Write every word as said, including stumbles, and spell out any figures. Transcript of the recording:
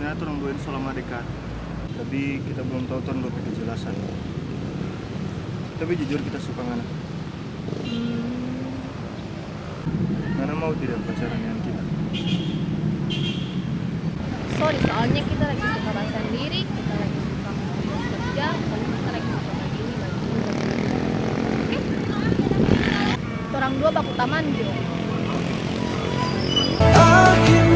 Nah, torang dua ini so lama dekat, tapi kita belum tahu torang dua pe kejelasan. Tapi jujur, kita suka ngana. Ngana mau tidak pacaran dengan kita? Sorry, soalnya kita lagi suka bahasa sendiri, kita lagi suka, kita suka dia, dan kita lagi suka begini, begini, begini. Oke? Torang dua baku taman jo. Akhir